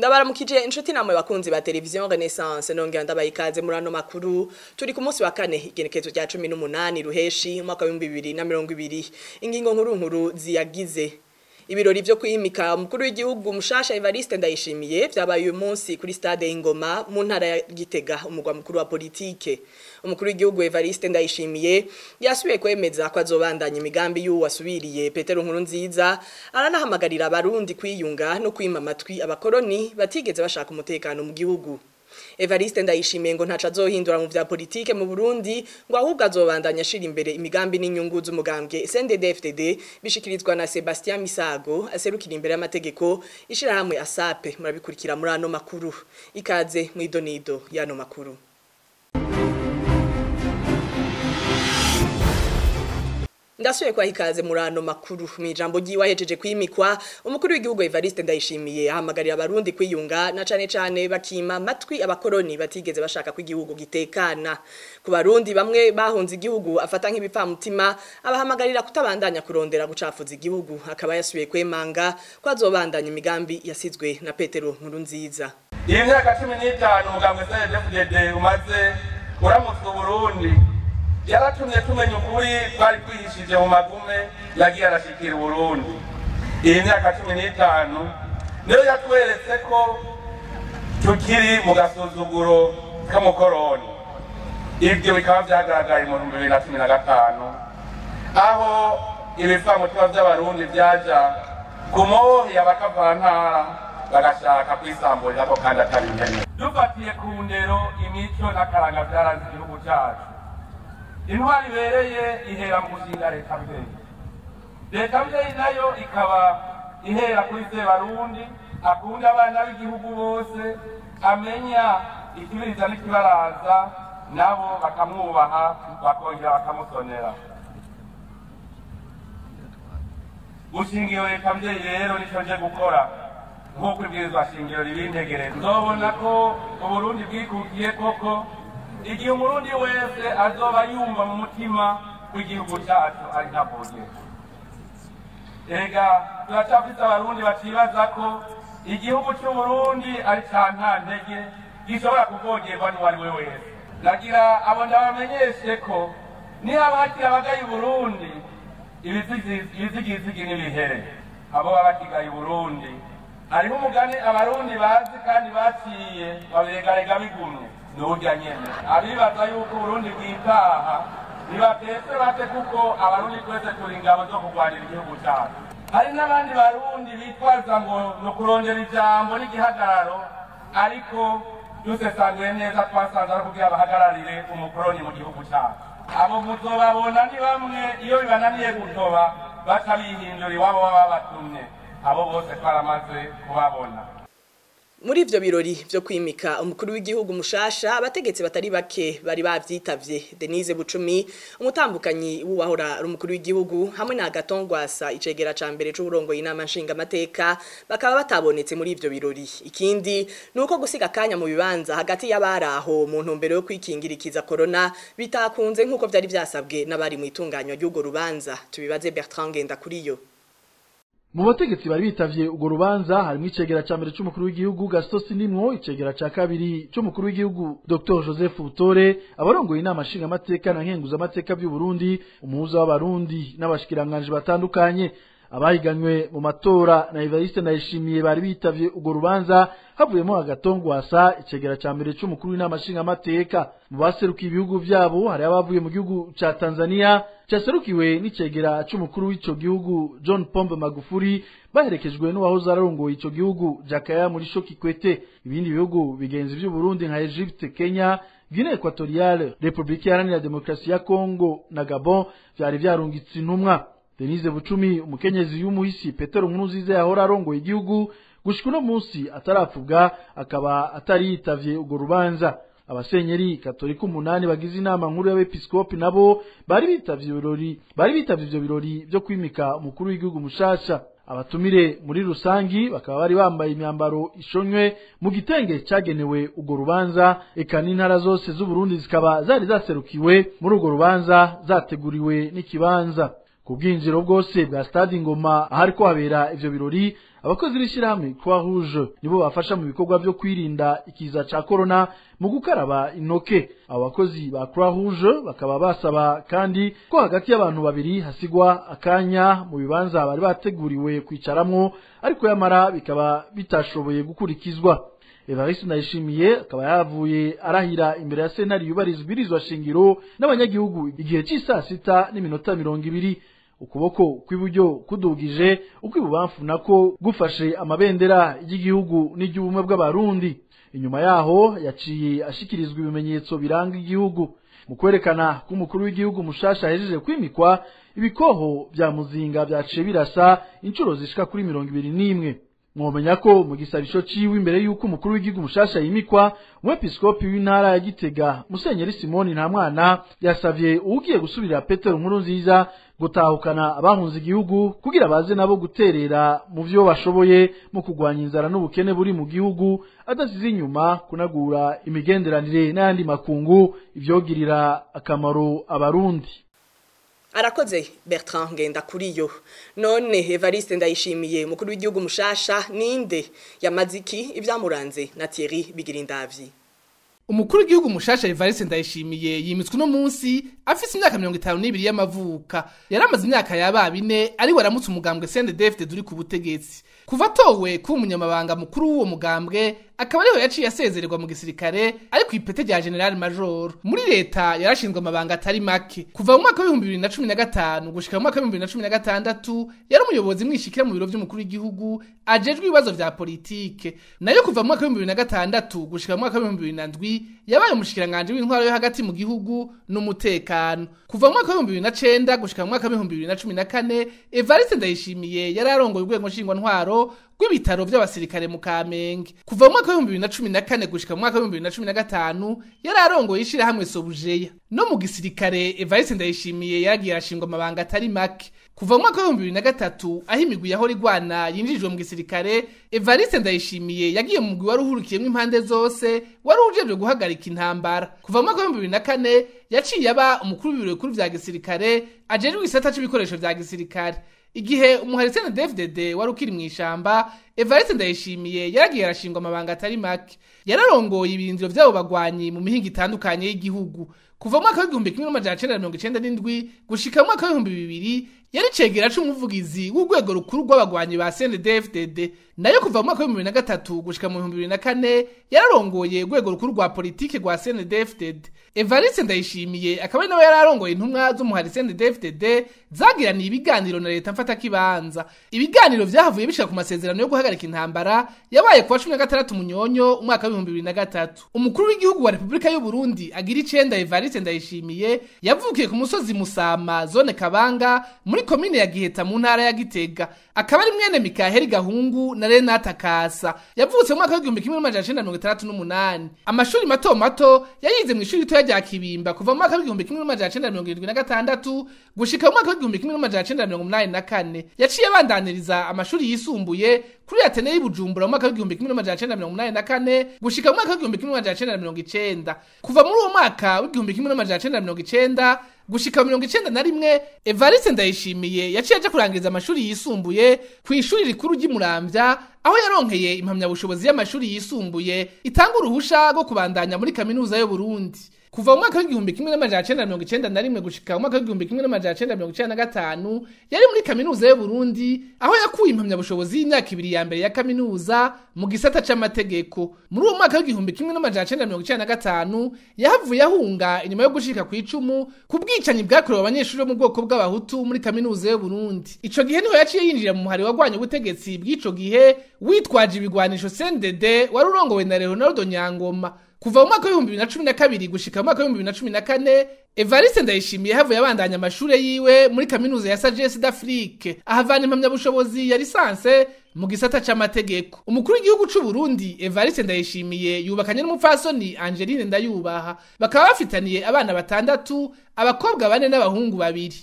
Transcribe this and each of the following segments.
Ndabaramukije inshuti namwe bakunzi ba televiziyo Renaissance, nongera ndabaha ikaze muri ano makuru. Turi ku munsi wa kane, igenekezo rya 18 Ruheshi umwaka wa 2020. Ingingo nkuru nkuru ziyagize: ibirori vyo kwimika umukuru w'igihugu mushasha Evariste Ndayishimiye vyabaye uyu munsi kuri stade Ingoma mu ntara ya Gitega, umugwa mukuru wa politike. Umukuru w'igihugu Evariste Ndayishimiye yasubiye kwemeza ko azobandanya imigambi y'uwasubiriye Petero Nkurunziza, aranahamagarira abarundi kwiyunga no kwima amatwi abakoroni batigeze bashaka umutekano mu gihugu. Evariste Ndayishimiye ngo ntaco azohindura mu vya politike mu Burundi, ngo ahubwo azobandanya ashira imbere imigambi n'inyungu z'umugambwe CNDD-FDD, bishikirizwa na Sebastien Misago aserukira imbere y'amategeko ishirahamwe ASAPE. Murabikurikira muri ano makuru. Ikaze mw'idonido y'ano makuru. Ndasuye kwa ikaze muri ano makuru. Mw'ijambo ryiwe ahejeje kwimikwa, umukuru w'igihugu Evariste Ndayishimiye ahamagarira abarundi kwiyunga na cane cane bakima amatwi abakoroni batigeze bashaka ko igihugu gitekana. Ku barundi bamwe bahunze igihugu afata nk'ibipfamutima, abahamagarira kutabandanya kurondera gucafuza igihugu. Akaba yasubiye kwemanga ko azobandanya imigambi yasizwe na Petero Nkurunziza. Iyi myaka 15 umugambwe CNDD-FDD umaze uramutse Uburundi yaratumye tumenya ukuri twari twihishije mu magume yagiye arashikira Uburundi. Iyi myaka 15 niyo yatweretse ko tukiri mu gasuzuguro k'umukoroni. Ibyo bikaba vyagaragaye mu 2015, aho ibifamutima vy'abarundi vyaja ku mohi abakavantara bagashaka kwisamburirako kandi atari impene. Dufatiye ku ndero, imico n'akaranga vyaranze igihugu cacu, intwari ibereye ihera mu gushinga leta mvyeyi. Leta mvyeyi nayo ikaba ihera kuri Sebarundi akunda abana b'igihugu bose, amenya ikibiriza n'ikibaraza, nabo bakamwubaha bakongera bakamusonera. Gushinga iyo leta mvyeyi rero nico nje gukora nk'uko ibwirizwa shingiro ribintegereza. Nzobona ko Uburundi bwikukiye koko igihe umurundi wese azoba yumva mu mutima w'igihugu cyacu ari ntavogerwa. Erega turacafise abarundi bacibaza ko igihugu c'Uburundi ari ca ntantege gishobora kuvogerwa n'uwari we wese. Nagira abo ndabamenyeshe ko nihaba hakiri abagaye Uburundi, ibizigizigi n'ibihere. Abo baba bakigaye Uburundi, hariho umugani abarundi bazi kandi baciye babiregarega bigumye nurya nyene. Abibaza yuko Uburundi bwitaha nibatese bate, kuko abarundi twese turi ingabo zo kurwanira igihugu cyacu. Hari n'abandi barundi bitwaza ngo ni ukurondera ijambo n'igihagararo, ariko dusesanguye neza twasanze ari kugira bahagararire umukoroni mu gihugu cyacu. Abo muzobabona ni bamwe iyo bibananiye gutoba baca bihindura iwabo baba batumye. Abo bose twaramaze kubabona. Muri ivyo birori vyo kwimika umukuru w'igihugu mushasha, abategetsi batari bake bari bavyitavye. Denise Bucumi, umutambukanyi w'uwahora ari umukuru w'igihugu, hamwe na Agathon Rwasa, icegera ca mbere c'uburongoye inama nshingamateka, bakaba batabonetse muri ivyo birori. Ikindi nuko gusiga akanya mu bibanza hagati y'abari aho mu ntumbero yo kwikingirikiza corona bitakunze nk'uko vyari vyasabwe n'abari mu itunganywa ry'urwo rubanza. Tubibaze Bertrand Ngendakuriyo. Mu bategetsi bari bitavye urwo rubanza harimo icegera ca mbere c'umukuru w'igihugu Gaston Sindimwo, icegera ca kabiri c'umukuru w'igihugu Dr Joseph Butore, abarongoye inama nshingamateka na nkenguzamateka by'u Burundi, umuhuza w'abarundi n'abashikiranganje batandukanye. Abahiganywe mu matora na Evariste Ndayishimiye bari bitavye urwo rubanza, havuyemo Agathon Rwasa, icegera ca mbere c'umukuru w'inama nshingamateka. Mu baserukiye ibihugu vyabo hari abavuye mu gihugu ca Tanzania caserukiwe n'icegera c'umukuru w'ico gihugu John Pombe Magufuli, baherekejwe n'uwahoze arongoye ico gihugu Jakaya Mrisho Kikwete. Ibindi bihugu bigenzi vy'u Burundi nka Egypte, Kenya, Guinée Equatoriale, Republika Iharanira Demokarasi ya Congo na Gabon vyari vyarungitse intumwa. Denise Bucumi, umukenyezi y'umuhisi Petero Nkurunziza yahora arongoye igihugu gushika uno munsi atarapfubwa, akaba atari yitavye urwo rubanza. Abasenyeri katolika 8 bagize inama nkuru y'abepiskopi nabo bari bitavye ibirori, bari bitavye ivyo birori vyo kwimika umukuru w'igihugu mushasha. Abatumire muri rusangi bakaba bari bambaye imyambaro ishonywe mu gitenge cagenewe urwo rubanza, eka n'intara zose z'u Burundi zikaba zari zaserukiwe muri urwo rubanza zateguriwe n'ikibanza. Ku bwinjiro bwose bwa stade Ingoma ahariko habera ivyo birori, abakozi b'ishirahamwe Croix Rouge nibo bafasha mu bikorwa vyo kwirinda ikiza ca corona mu gukaraba intoke. Abo bakozi ba Croix Rouge bakaba basaba kandi ko hagati y'abantu babiri hasigwa akanya mu bibanza bari bateguriwe kwicaramwo, ariko yamara bikaba bitashoboye gukurikizwa. Evariste Ndayishimiye akaba yavuye arahira imbere ya sentare yubahirizwa shingiro n'abanyagihugu igihe c'isaa 6:20, ukuboko kw'iburyo kudugije ukw'ibubamfu nako gufashe amabendera y'igihugu n'iry'ubumwe bw'Abarundi. Inyuma yaho yaciye ashikirizwa ibimenyetso biranga igihugu. Mu kwerekana ko umukuru w'igihugu mushasha ahejeje kwimikwa, ibikoho vya muzinga vyaciye birasa inshuro zishika kuri 21. Mwomenya ko mu gisabisho ciwe imbere yuko umukuru w'igihugu mushasha yimikwa, umwepiskopi w'intara ya Gitega Musenyeri Simoni Ntamwana yasavye uwugiye gusubirira Petero Nkurunziza gutahukana abahunze igihugu kugira baze nabo guterera mu vyo bashoboye mu kugwanya inzara n'ubukene buri mu gihugu, adasize inyuma kunagura imigenderanire n'ayandi makungu ivyogirira akamaro Abarundi. Arakoze Bertrand Ngendakuriyo. None Evariste Ndayishimiye umukuru w'igihugu mushasha ninde? Yamaziki ivyamuranze na Thierry Bigirindavyi. Umukuru w'igihugu mushasha Evariste Ndayishimiye yimitswe no munsi afise imyaka 52 y'amavuka. Yaramaze imyaka yaba 4 ari waramutse umugambwe CNDD-FDD uri ku butegetsi. Kuva atowe kuba umunyamabanga mukuru w'uwo mugambwe, akaba ariho yaciye asezererwa mu gisirikare ari ku ipete rya General Major. Muri leta yarashinzwe amabanga atari make. Kuva mu mwaka w'ibihumbi 2015 gushika mu mwaka w'ibihumbi 2016 yari umuyobozi mwishikira mu biro vy'umukuru w'igihugu ajejwe ibibazo vya politike. Nayo kuva mu mwaka w'ibihumbi 2006 gushika mu mwaka w'ibihumbi 2007 yabaye umushikiranganje w'intwaro yo hagati mu gihugu n'umutekano. Kuva mu mwaka w'ibihumbi 2009 gushika mu mwaka w'ibihumbi 2014 Evariste Ndayishimiye yari arongoye urwego nshingwantwaro rw'ibitaro vy'abasirikare mu Kamenge. Kuva mu mwaka w'ibihumbi 2014 gushika mu mwaka w'ibihumbi 2015 yari arongoye ishirahamwe Sobujeya. No mu gisirikare Evariste Ndayishimiye yaragiye arashingwa amabanga atari make. Kuva mu mwaka w'ibihumbi 2003 aho imigwi yahora igwana yinjijwe mu gisirikare, Evariste Ndayishimiye yagiye mu mugwi wari uhurikiyemwo impande zose wari ujejwe guhagarika intambara. Kuva mu mwaka w'ibihumbi 2004 yaciye aba umukuru w'ibiro bikuru vya gisirikare ajejwe igisata c'ibikoresho vya gisirikare. Igihe umuhari CNDD-FDD wari ukiri mw'ishamba, Evariste Ndayishimiye yaragiye arashingwa amabanga atari make. Yararongoye ibirindiro vy'abo bagwanyi mu mihingo itandukanye y'igihugu. Kuva mu mwaka w'igihumbi 1997 gushika mu mwaka w'ibihumbi 2000 yari cegera c'umuvugizi w'urwego rukuru rw'abagwanyi ba CNDD-FDD. Nayo kuva mu mwaka w'ibihumbi 2003 gushika mu 2004 yararongoye urwego rukuru rwa politike rwa CNDD-FDD. Evariste Ndayishimiye akaba nawe yararongoye intumwa z'umuhari CNDD-FDD zagiraniye ibiganiro na leta mfatakibanza. Ibiganiro vyahavuye bishika ku masezerano yo guhagarika intambara yabaye kuwa 16 Munyonyo umwaka w'ibihumbi 2003. Umukuru w'igihugu wa Republika y'u Burundi agira icenda Evariste Ndayishimiye yavukiye ku musozi Musama zone Kabanga muri komine ya Giheta mu ntara ya Gitega. Akaba ari mwene Mikaheli Gahungu na Renata Kasa. Yavutse mu mwaka w'igihumbi 1968. Amashuri mato mato yayize mu ishuri ritoya rya Kibimba kuva mu mwaka w'igihumbi 1976 gushika mu mwaka w'igihumbi 1984. Yaciye abandaniriza amashuri yisumbuye kuri Atene y'Ibujumbura mu mwaka w'igihumbi 1984 gushika mu mwaka w'igihumbi 1990. Kuva muri uwo mwaka w'igihumbi 1990 gushika 1991 Evariste Ndayishimiye yaciye aje kurangiza amashuri yisumbuye ku ishuri rikuru ry'Imuramvya, aho yaronkeye impamyabushobozi y'amashuri yisumbuye itanga uruhusha rwo kubandanya muri kaminuza y'u Burundi. Kuva mu mwaka w'igihumbi 1991 gushika mu mwaka w'igihumbi 1995 yari muri kaminuza y'u Burundi, aho yakuye impamyabushobozi y'imyaka ibiri ya mbere ya kaminuza mu gisata c'amategeko. Muri uwo mwaka w'igihumbi 1995 yahavuye ahunga inyuma yo gushika ku icumu ku bwicanyi bwakorewe abanyeshuri bo mu bwoko bw'Abahutu muri kaminuza y'u Burundi. Ico gihe niho yaciye yinjira mu muhari wagwanya ubutegetsi bw'ico gihe witwaje ibigwanisho CNDD wari urongowe na Leonardo Nyangoma. Kuva mu mwaka w'ibihumbi 2012 gushika mu mwaka w'ibihumbi 2014 Evariste Ndayishimiye havuye abandanya amashure yiwe muri kaminuza ya Sagesse d'Afrique, ahavana impamyabushobozi ya lisanse mu gisata c'amategeko. Umukuru w'igihugu c'u Burundi Evariste Ndayishimiye yubakanye n'umupfasoni Angeline Ndayubaha, bakaba bafitaniye abana batandatu, abakobwa bane n'abahungu babiri.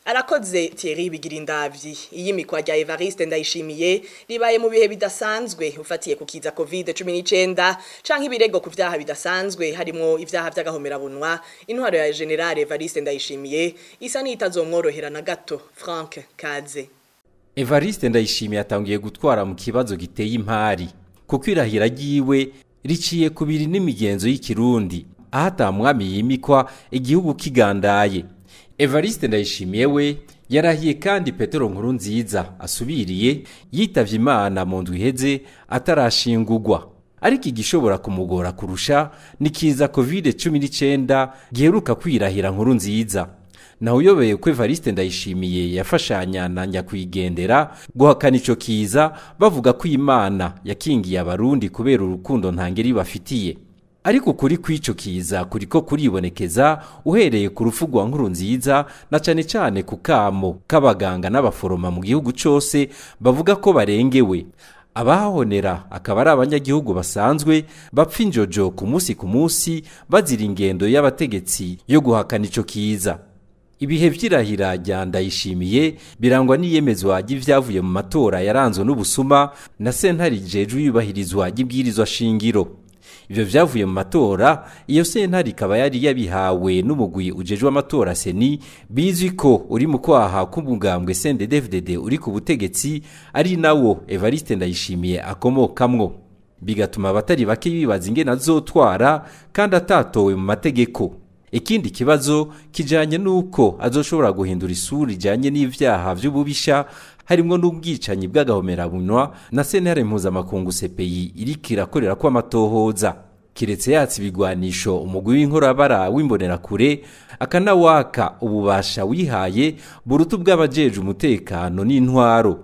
Arakoze Thierry Bigirindavyi. Iyimikwa rya Evariste Ndayishimiye ribaye mu bihe bidasanzwe ufatiye kukiza COVID-19 canke ibirego ku vyaha bidasanzwe harimo ivyaha vy'agahomerabunwa. Intwaro ya General Evariste Ndayishimiye isa n'itazomworohera na gato. Frank Kaze. Evariste Ndayishimiye atangiye gutwara mu kibazo giteye impari kuko irahira ryiwe riciye kubiri n'imigenzo y'ikirundi aho atamwami yimikwa igihugu kigandaye. Evariste Ndayishimiye we yarahiye kandi Petero Nkurunziza asubiriye yitavye Imana mu ndwi iheze atarashingurwa. Ariko igishobora kumugora kurusha ni kiza COVID-19 giheruka kwirahira Nkurunziza. Naho uyobeye ko Evariste Ndayishimiye yafashanya na nyakwigendera guhakana ico kiza bavuga ko Imana yakingiye abarundi kubera urukundo ntangeri bafitiye. Ariko kuri kw'ico kiza kuriko kuribonekeza uhereye ku rufu rwa Nkurunziza na cane cane ku kamo k'abaganga n'abaforoma mu gihugu cose bavuga ko barengewe. Abahonera akaba ari abanyagihugu basanzwe bapfa injojo ku musi ku musi bazira ingendo y'abategetsi yo guhakana ico kiza. Ibihe vy'irahira rya Ndayishimiye birangwa n'iyemezwa ry'ivyavuye mu matora yaranzwe n'ubusuma na sentare ijejwe iyubahirizwa ry'ibwirizwa shingiro. Ivyo vyavuye mu matora iyo sentare ikaba yari yabihawe n'umugwi ujejwe amatora seni bizwi ko uri mu kwaha k'umugambwe CNDD-FDD uri ku butegetsi ari nawo Evariste Ndayishimiye akomokamwo, bigatuma abatari bake bibaza ingene azotwara kandi atatowe mu mategeko. Ikindi kibazo kijanye nuko azoshobora guhindura isura ijanye n'ivyaha vy'ububisha harimwo n'ubwicanyi bw'agahomerabunwa na sentare mpuzamakungu CPI iriko irakorera ko amatohoza. Kiretse yatsi ibigwanisho umugwi w'inkorabara w'imbonerakure akanawaka ububasha wihaye buruta ubw'abajeje umutekano n'intwaro.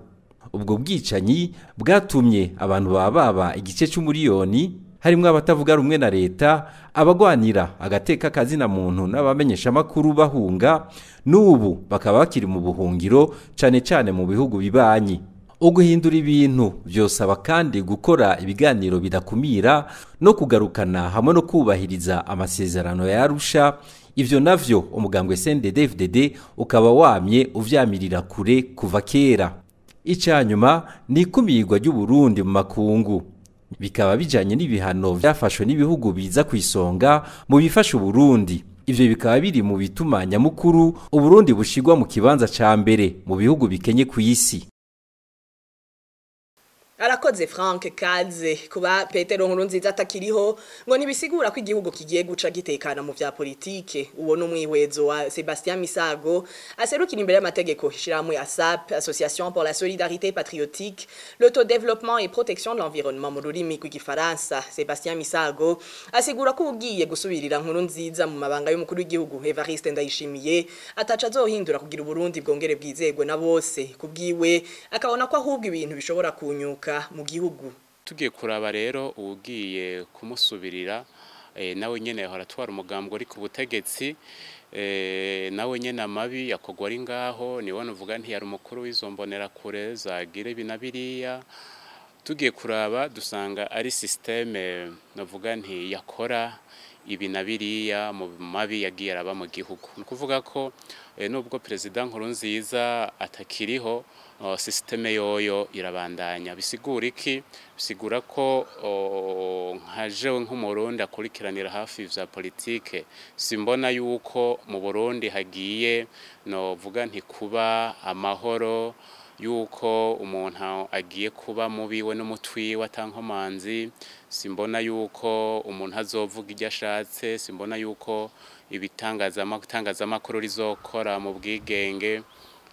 Ubwo bwicanyi bwatumye abantu bababa igice c'umuriyoni harimwo abatavuga rumwe na leta, abagwanira agateka kazina muntu n'abamenyesha makuru bahunga, n'ubu bakaba bakiri mu buhungiro cane cane mu bihugu bibanyi. Uguhindura ibintu vyosaba kandi gukora ibiganiro bidakumira no kugarukana hamwe no kubahiriza amasezerano ya Arusha. Ivyo navyo umugambwe CNDD-FDD ukaba wamye uvyamirira kure kuva kera. Icanyuma ni ikumirwa ry'Uburundi mu makungu, bikaba bijanye n'ibihano vyafashwe n'ibihugu biza kwisonga mu bifasha Uburundi. Ivyo bikaba biri mu bituma nyamukuru Uburundi bushigwa mu kibanza ca mbere mu bihugu bikenye kw'isi. Arakoze Frank Kaze. Kuba Petero Nkurunziza atakiriho ngo ntibisigura ko igihugu kigiye guca gitekana mu vya politike. Uwo n'umwihwezo wa Sebastien Misago aserukira imbere y'amategeko ishiramwe ASAP, Association pour la Solidarité Patriotique, l'Autodéveloppement et Protection de l'Environnement mu rurimi rw'igifaransa. Sebastien Misago asigura ko ugiye gusubirira Nkurunziza mu mabanga y'umukuru w'igihugu Evariste Ndayishimiye ataca azohindura kugira Uburundi bwongere bwizegwe na bose. Kubwiwe akabona ko ahubwo ibintu bishobora kunyuka mu gihugu. Tugiye kuraba rero ugiye kumusubirira nawe nyene yahora atwara umugambwe uri ku butegetsi, nawe nyene amabi yakogwa ari ngaho, niwe nuvuga nti yari umukuru w'izo mbonerakure zagira ibi na biriya. Tugiye kuraba dusanga ari systeme navuga nti yakora ibi na biriya mu mabi yagiye araba mu gihugu. Ni ukuvuga ko nubwo Perezida Nkurunziza atakiriho, systeme yoyo irabandanya. Bisigura iki? Bisigura ko nka jewe nk'umurundi akurikiranira hafi vya politike, simbona yuko mu Burundi hagiye novuga nti kuba amahoro, yuko umuntu agiye kuba mubi we n'umutwi watankomanzi. Simbona yuko umuntu azovuga ibyo ashatse, simbona yuko ibitangazamakuru rizokora mu bwigenge,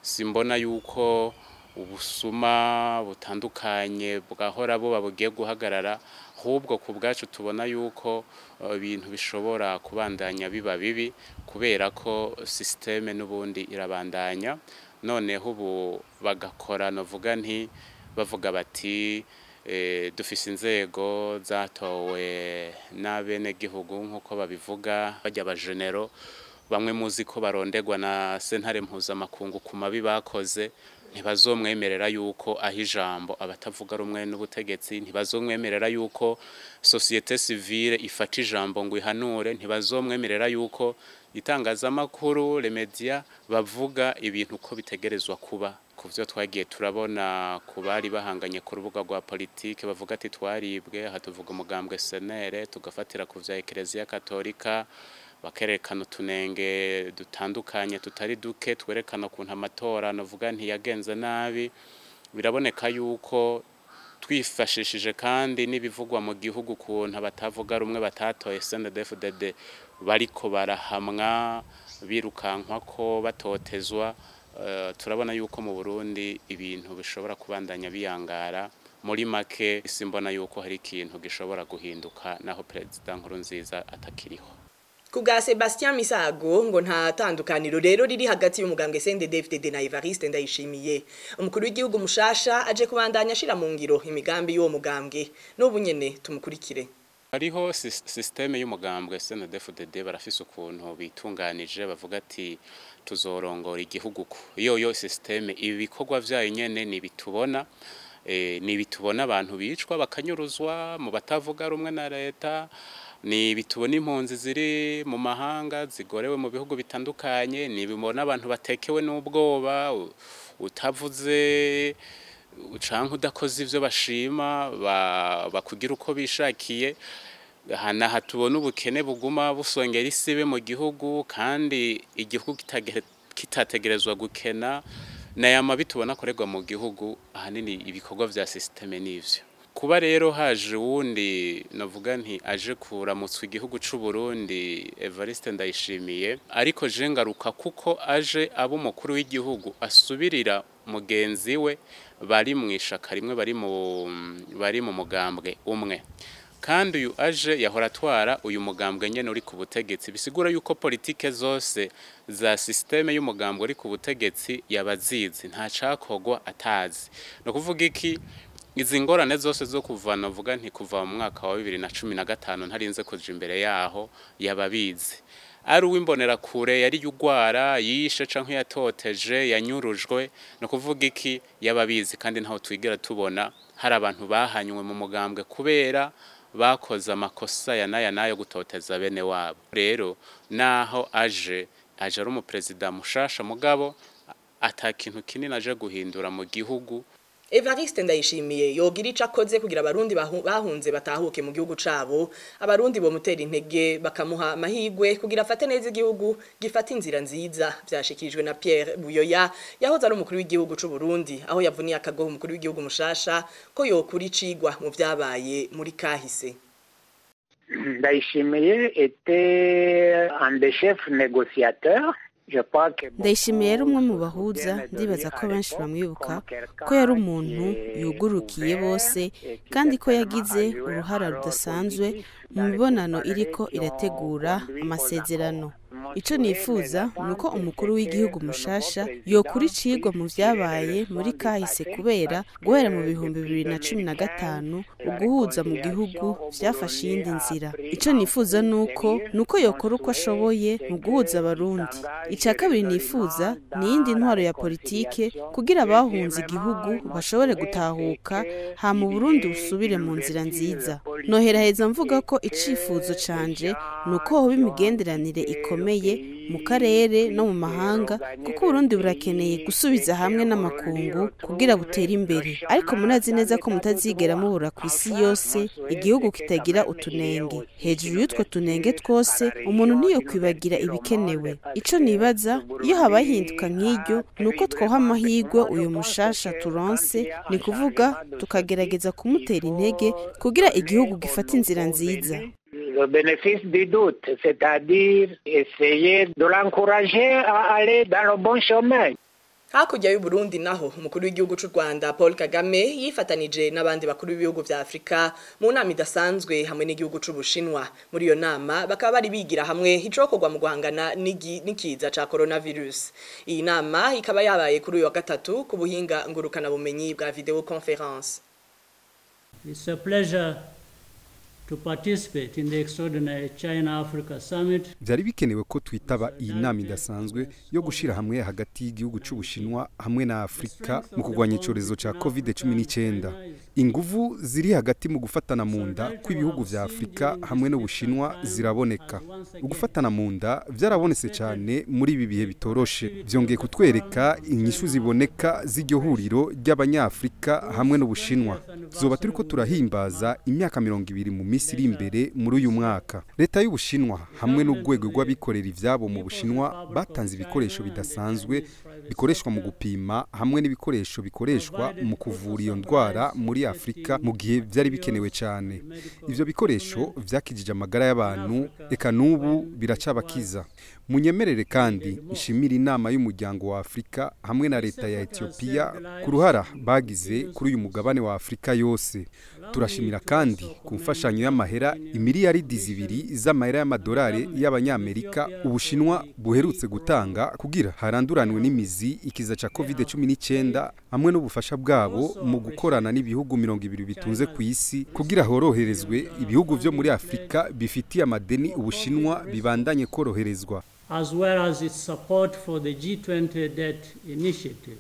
simbona yuko ubusuma butandukanye bwahora buba bugiye guhagarara. Ahubwo ku bwacu tubona yuko ibintu bishobora kubandanya biba bibi kubera ko systeme n'ubundi irabandanya. Noneho ubu bagakora novuga nti bavuga bati dufise inzego zatowe n'abenegihugu nk'uko babivuga, bajya abajenero bamwe muzi ko barondegwa na sentare mpuzamakungu ku mabi bakoze. Ntibazomwemerera yuko aho ijambo abatavuga rumwe n'ubutegetsi, ntibazomwemerera yuko société civile ifata ijambo ngo ihanure, ntibazomwemerera yuko itangazamakuru, les médias, bavuga ibintu uko bitegerezwa kuba. Ku byo twagiye turabona ku bari bahanganye ku rubuga rwa politike bavuga ati twaribwe, aha tuvuga umugambwe CNL, tugafatira ku vya Ekereziya Katolika, bakerekana utunenge dutandukanye tutari duke twerekana ukuntu amatora navuga ntiyagenze nabi. Biraboneka yuko twifashishije kandi n'ibivugwa mu gihugu, ukuntu abatavuga rumwe batatoye CNDD-FDD bariko barahamwa, birukankwa ko batotezwa, turabona yuko mu Burundi ibintu bishobora kubandanya biyangara. Muri make, simbona yuko hari ikintu gishobora guhinduka naho Perezida Nkurunziza atakiriho. Kubwa Sebastien Misago, ngo nta tandukaniro rero riri hagati y'umugambwe CNDD-FDD na Evariste Ndayishimiye. Umukuru w'igihugu mushasha aje kubandanya ashira mu ngiro imigambi y'uwo mugambwe. N'ubu nyene tumukurikire. Hariho système y'umugambwe CNDD-FDD, barafise ukuntu bitunganije, bavuga ati tuzorongora igihugu ko iyo yo système ibi bikorwa vyayo nyene nibitubona, nibitubona abantu bicwa bakanyuruzwa mu batavuga rumwe na leta, ni bitubona impunzi ziri mu mahanga zigorewe mu bihugu bitandukanye, ni bimona abantu batekewe n'ubwoba, utavuze canke udakoze ivyo bashima bakugira uko bishakiye. Hana tubona ubukene buguma busongera isibe mu gihugu kandi igihugu kitategerezwa gukena, n'aya mabi tubona akorerwa mu gihugu. Ahanini ibikorwa vya système n'ivyo. Kuba rero haje uwundi, navuga nti aje kuramutswa igihugu c'u Burundi, Evariste Ndayishimiye, ariko je ngaruka kuko aje aba umukuru w'igihugu asubirira mugenzi we bari mu ishaka rimwe, bari mu mugambwe umwe, kandi uyu aje yahora atwara uyu mugambwe nyene uri ku butegetsi, bisigura yuko politike zose za système y'umugambwe uri ku butegetsi yabazizi, nta cakogwa atazi. No kuvuga iki, izi ngorane zose zo kuva, navuga nti kuva mu mwaka wa 2015, ntarinze kuja imbere yaho, yababizi. Ari uw'imbonera kure yari yugwara yishe canke yatoteje yanyurujwe, no kuvuga iki, yababizi, kandi ntaho twigera tubona hari abantu bahanywe mu mugambwe kubera bakoze amakosa ya naya nayo gutoteza bene wabo. Rero naho aje ari umuperezida mushasha, mugabo ata kintu kinini aje guhindura mu gihugu. Evariste Ndayishimiye yogira ico akoze kugira abarundi bahunze batahuke mu gihugu cabo. Abarundi bomutera intege, bakamuha amahigwe kugira afate neza igihugu, gifata inzira nziza. Vyashikirijwe na Pierre Buyoya yahoze ari umukuru w'igihugu c'u Burundi, aho yavuniye akagohe umukuru w'igihugu mushasha ko yokura icigwa mu vyabaye muri kahise. Ndayishimiye était un des chefs négociateurs. Ndayishimiye yari umwe mu bahuza. Ndibaza ko benshi bamwibuka ko yari umuntu yugurukiye bose, kandi ko yagize uruhara rudasanzwe mu mibonano iriko irategura amasezerano. Icyo nifuza ni uko umukuru w'igihugu mushasha yokura icigwa mu vyabaye muri kahise, kubera guhera mu 2015 uguhuza mu gihugu vyafashe iyindi nzira. Icyo nifuza ni uko yokora uko ashoboye mu guhuza abarundi. Icya kabiri nifuza ni iyindi ntwaro ya politike kugira abahunze igihugu bashobore gutahuka, hama Uburundi busubire mu nzira nziza. Noheraheza mvuga ko icifuzo canje ni uko hoba imigenderanire ikomeye mu karere no mu mahanga, kuko Uburundi burakeneye gusubiza hamwe n'amakungu kugira butere imbere. Ariko murazi neza ko mutazigera mubura ku isi yose igihugu kitagira utunenge. Hejuru y'utwo tunenge twose, umuntu ntiyokwibagira ibikenewe. Ico nibaza iyo habaye ihinduka nk'iryo ni uko twoha amahirwe uyu mushasha turonse, ni kuvuga tukagerageza kumutera intege kugira igihugu gifate inzira nziza. Le bénéfice du doute, c'est-à-dire essayer de l'encourager à aller dans le bon chemin. Hakurya y'u Burundi naho, umukuru w'igihugu c'u Rwanda Paul Kagame yifatanije n'abandi bakuru b'ibihugu vya Afrika mu nama idasanzwe hamwe n'igihugu c'u Bushinwa. Muri iyo nama bakaba bari bigira hamwe icokorwa mu guhangana n'ikiza ca coronavirus. Iyi nama ikaba yabaye kuri uyu wa gatatu ku buhinga ngurukana bumenyi bwa vidéoconférence. It's a pleasure to participate in the extraordinary China-Africa Summit. Byari bikenewe ko twitaba iyi nama idasanzwe yo gushira hamwe hagati y'igihugu c'Ubushinwa hamwe na Afrika mu kurwanya icorezo ca COVID-19. Inguvu ziri hagati mu gufatana mu nda kw'ibihugu vya Afrika hamwe n'Ubushinwa ziraboneka. Ugufatana mu nda vyarabonetse cyane muri ibi bihe bitoroshe, byongeye kutwereka inyishu ziboneka z'iryo huriro ry'Abanyafrika hamwe n'Ubushinwa. Tuzoba turiko turahimbaza imyaka 20 mu minsi iri imbere muri uyu mwaka. Leta y'Ubushinwa hamwe n'urwego rw'abikorera ivyabo mu Bushinwa batanze ibikoresho bidasanzwe bikoreshwa mu gupima hamwe n'ibikoresho bikoreshwa mu kuvura iyo ndwara muri Afrika mu gihe vyari bikenewe cyane. Ivyo bikoresho vyakijije amagara y'abantu, eka n'ubu biracabakiza. Munyemerere kandi nshimira inama y'umuryango wa Afrika hamwe na leta ya Ethiopia ku ruhara bagize kuri uyu mugabane wa Afrika yose. Turashimira kandi ku mfashanyo y'amahera imiliyaridi 2 z'amahera y'amadolari y'Abanyamerika Ubushinwa buherutse gutanga kugira haranduranwe n'imizi ikiza ca COVID-19 hamwe n'ubufasha bwabo mu gukorana n'ibihugu 20 bitunze ku isi kugira horoherezwe ibihugu vyo muri Afrika bifitiye amadeni Ubushinwa bibandanye koroherezwa, as well as its support for the G20 debt initiative.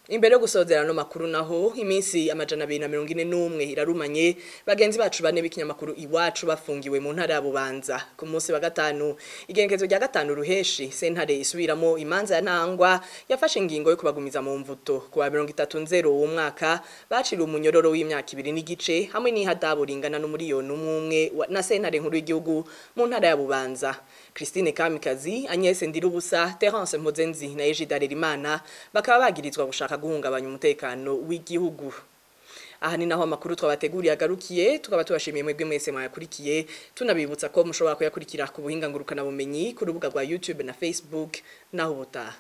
Imbere yo gusozera no makuru naho, iminsi 241 irarumanye bagenzi bacu bane b'ikinyamakuru Iwacu bafungiwe mu ntara ya Bubanza. Ku munsi wa gatanu, igenekezo rya 5 ruheshi, sentare isubiramo imanza ya Ntangwa yafashe ingingo yo kubagumiza mu mvuto. Ku wa 30 uwo mwaka bacira umunyororo w'imyaka 2 n'igice hamwe n'ihadabu ringana n'umuriyoni umwe na sentare nkuru y'igihugu mu ntara ya Bubanza. Christine Kamikazi, Agnes Ndirubusa, Terence Mpozenzi na Egide Harerimana bakaba bagirizwa gushaka guhungabanya umutekano w'igihugu. Aha ni naho amakuru twabateguriye agarukiye, tukaba tubashimiye mwebwe mwese mwayakurikiye, tunabibutsa ko mushobora kuyakurikira ku buhinga ngurukana bumenyi ku rubuga rwa YouTube na Facebook. Naho ubutaha.